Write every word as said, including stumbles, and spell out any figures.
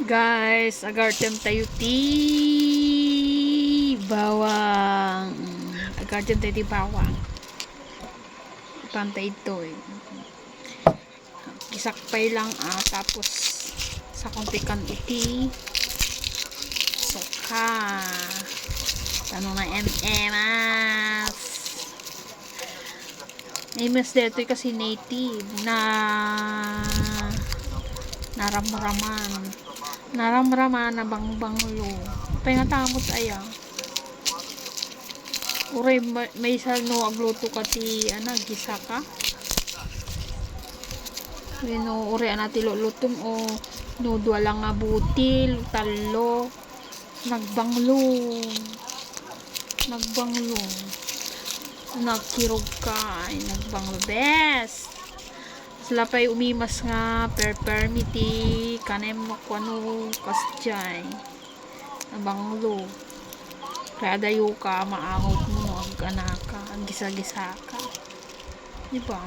Guys, agartem tayo ti bawang. Agartem tayo ti bawang. Ipanta itoy. Gisakpay lang, ah, tapos sakuntikan iti suka. Tano na M M S. Names daytoy kasi native na naramraman. Naramraman na bangbanglo. Apay nga tamot aya. Uray ma-, maysa no agluto ka ti, ano, gisaka. Wenno uray ana ti lulutom o no dua lang nga butil, tallo. Nagbanglo. Nagbanglo. Nagkirog ka, ay nagbanglo. Bes! Sila pa'y umimas nga perpermi ti kanem no kuano kasjay. Nabanglo. Kaya adayo ka, maangot mo no ag-anaka, aggisa-gisa ka. Di ba?